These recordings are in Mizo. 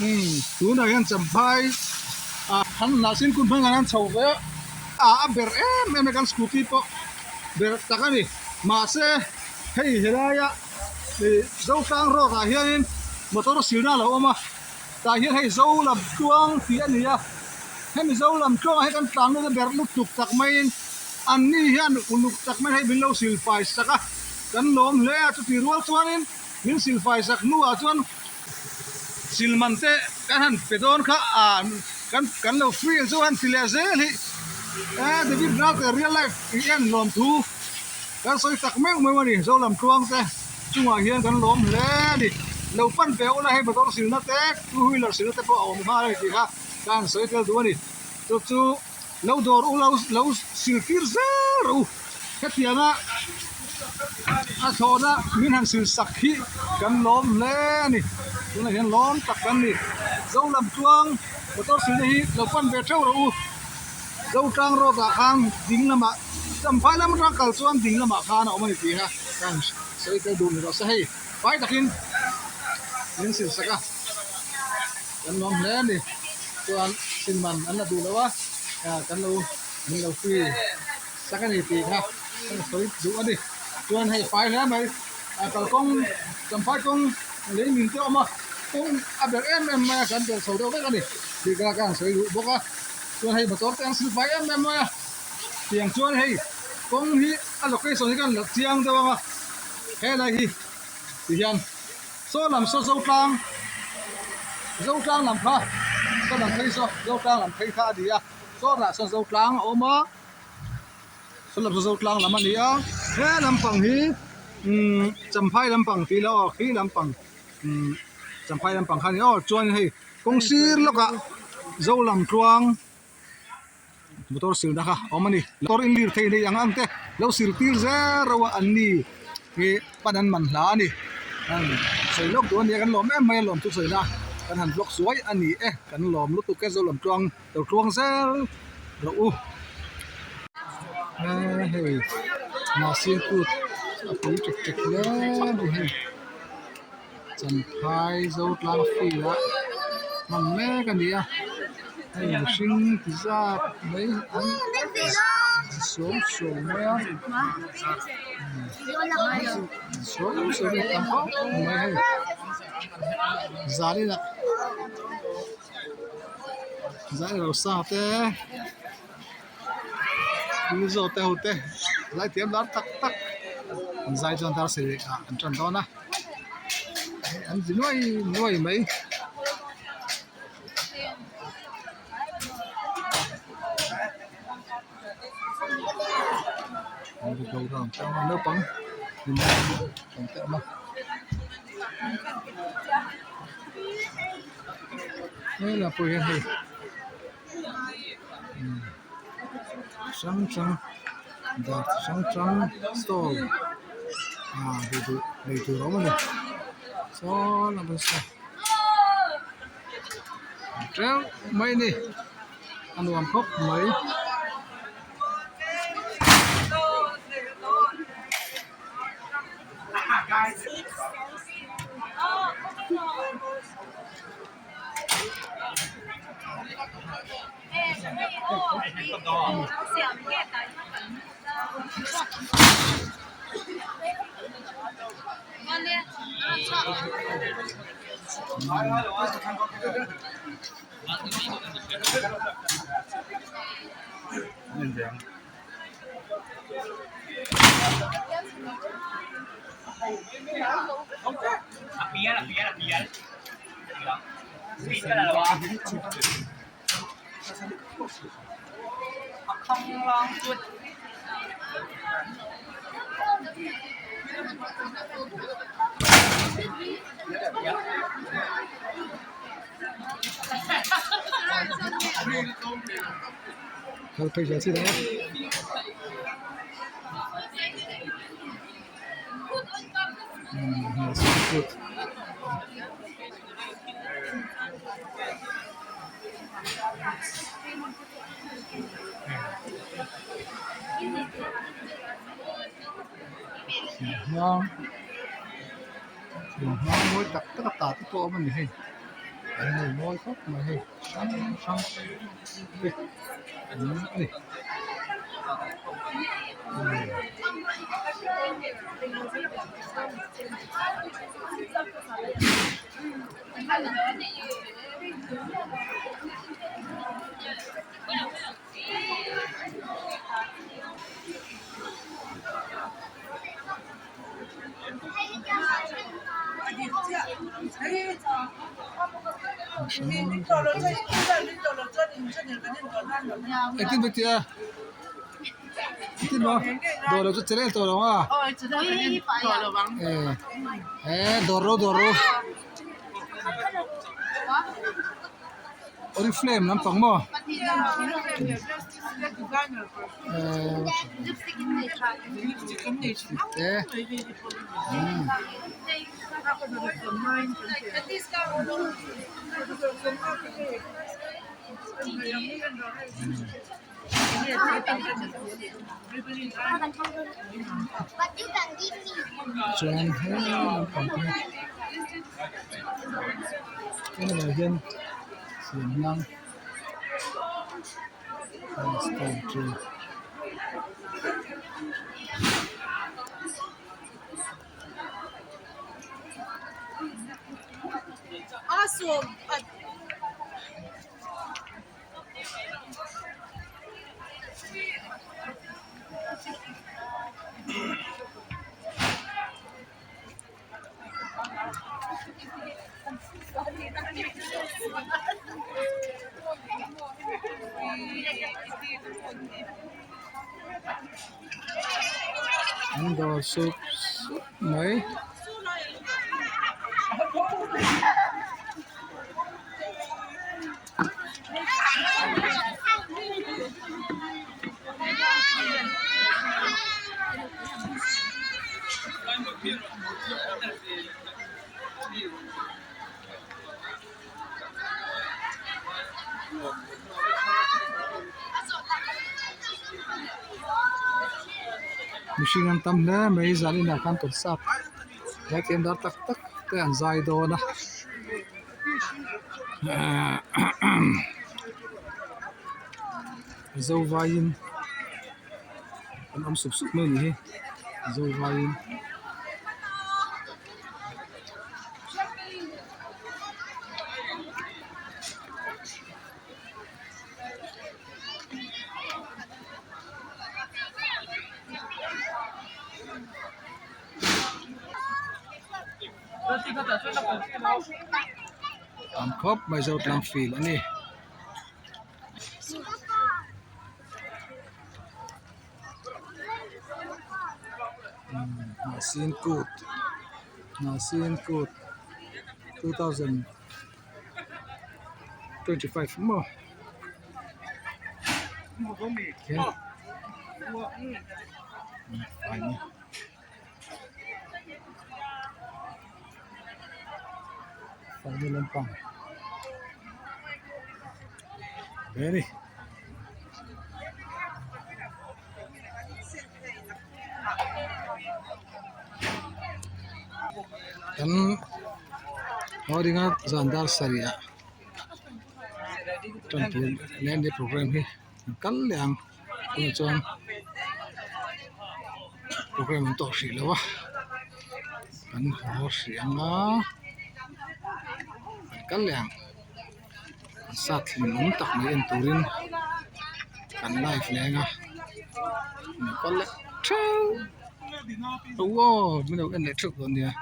Umm tunah hian Champhai ah an hnahsin kun hmang an chho ve a, a ber em em a kan scooty pawh ber tak a ni. Mahse hei helaia ih Zotlang road ah hianin motor silna a lo awm a, tah hian hei Zo lam tluang tih a ni a, hemi Zo lam tluangah hian kan tlan lut a ber lutuk tak maiin anni hian uluk tak mai hei min lo silfai sak a, kan lawm hle a chutih rual chuanin min silfai sak hnuah chuan Silman te kan han pe dawn kha ah kan kan lo free ang chu han ti leh zel hi eh David Ralte real life tih hian lawm thu kan sawi tak meuh meuh a ni Zolam tluang te chungah hian kan lawm hle a ni lo pan ve ula hei motor silna te two wheeler silna te pawh a awm nghal a ni tih kha ka han sawi tel duh a ni chu chu. Lo dawr u lo lo sil tir zel rawh u. Hetianga a thlawhna min han sil sak hi kan lawm hle a ni. Tunah hian lawm tak kan ni. Zolam tluang motor silna hi lo pan ve theuh rawh u. Zotlang road ah khan ding lamah Champhai lam atang kal chuan ding lamah khan a awm a ni tih kha ka han sawi tel duh ni rawh se hei. Fai takin min sil sak a. Kan nuam hle a ni. Chuan sin man an la duh lo a, kan lo min lo free sak a ni tih kha kan sawi duh a ni. Chuan hei fai hle mai, kalkawng Champhai kawng lei min te a awm a, kawng a berh em em mai a, kan belh chho deuh vek a ni tih kha ka han sawi duh bawk a. Chuan hei motor te an sil fai em em mai a, tiang chuan hei kawng hi a location hi kan la chiang deuh ang a, helai hi tihian. Saw lam saw Zotlang, Zotlang lam kha saw lam phei saw Zotlang lam phei kha a ni a, sawnah sawn Zotlang a awm a, saw lam saw Zotlang lam a ni a, he lampang hi umm Champhai lampang tih ila aw khi lampang umm Champhai lampang kha a ni aw chuan hei kawng sir lawkah Zolam tluang. Motor silna kha a awm a ni motor in lir thei nei ang ang te lo sil tir zel reuh a an ni hi pan an man hla a ni sawi lawk duh a nia kan lawm em mai a lawm chu sawina kan han vlog suai a ni e kan lawm lutuk e zo lam tluang lo tluang zel rawh u hei hnahsin kut a pui ṭek ṭek hle a ni hei. Champhai Zotlang field ah hman mek a ni a hei mihring ti zat mai an suam suam mai a suam suam a tam khawp mai hei zanin ah zai lo sa te Mizo te ho te zaithiam lar tak tak an zai chuan dar sarih ah an tan dawn a an zi nuai nuai mai. Naupang te awm a. Helai pawh hian hei. Hrang hrang dawr chi hrang hrang stall ah duh duh lei tur a awm a ni sawn a bul saw teuh mai a ni a nuam khawp mai. Kal phei zel chi lo a. Thinghnang thinghnang mawi tak tak a tah te pawh a awm a ni hei. An nei mawi khawp mai hei hrang hrang te an a ni. Engtin maw tia engtin maw dawr lo chu che reng tawh lo ang a eh dawr ro dawr ro oriflame lampang maw. Chuan he lampang te tunah hian siam nan An dawr sup sup mai. Mihring an tam hle mai zan inah khan tawlhsap zaithiam dar tak tak te an zai dawn a. Zo vaiin an awm sup sup mai a nih hi zo vaiin. Tam khawp mai zo tlang fil a ni. Hnahsin kut Hnahsin kut 2025 maw Faina lampang hle a ni. Kan haw ringa zan dar sarih ah tan tur leh nia programme hi an kal leh ang tunah chuan programme an tawh hrih lo a kan haw hrih ang a an kal leh ang an sat hlim awm tak mai en turin kan live leh ang a an kal leh theuh aw min lo en leh theuh dawn nia.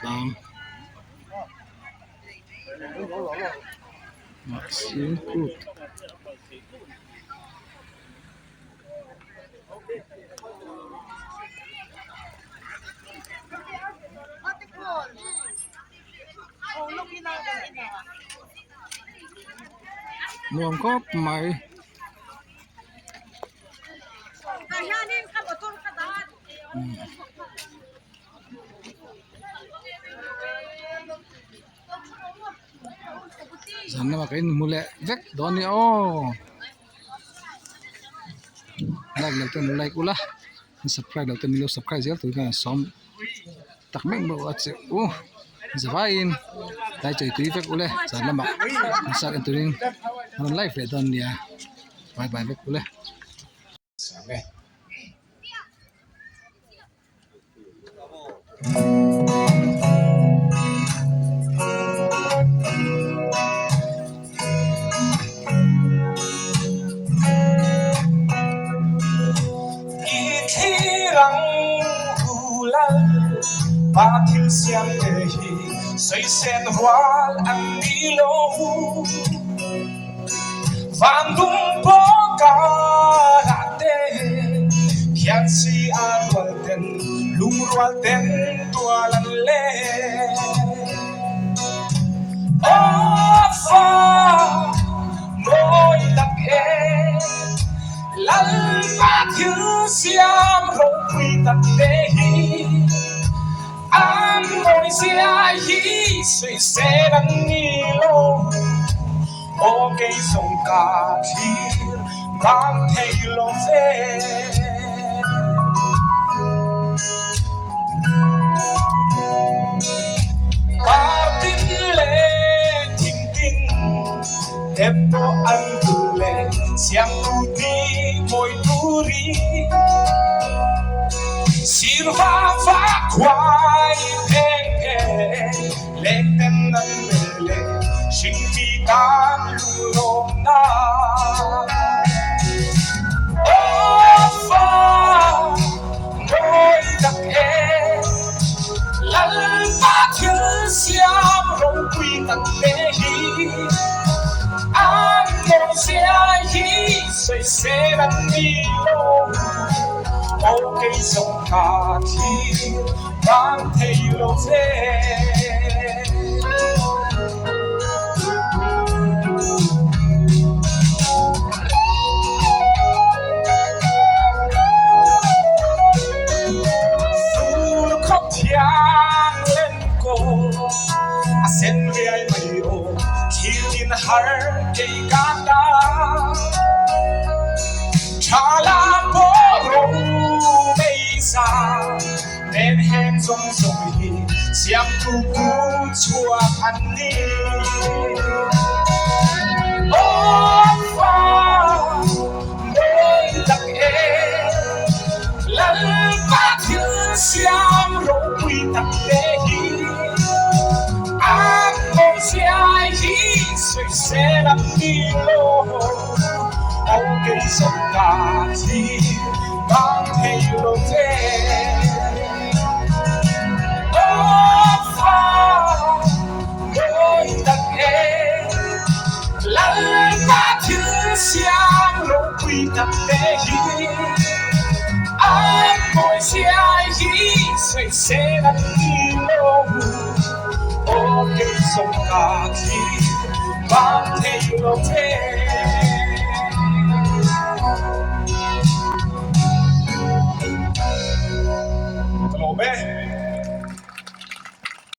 Tlang mahse kut. Nuam khawp mai. Zan lamah ka inhmu leh vek dawn a ni aw. Like lo ten like ula subscribe lo ten min lo subscribe zel tur hian sawm tak meuh meuh a che u zavaiin tlai chei tui vek ule zan lamah concert en turin an rawn live leh dawn nia bye bye vek ule.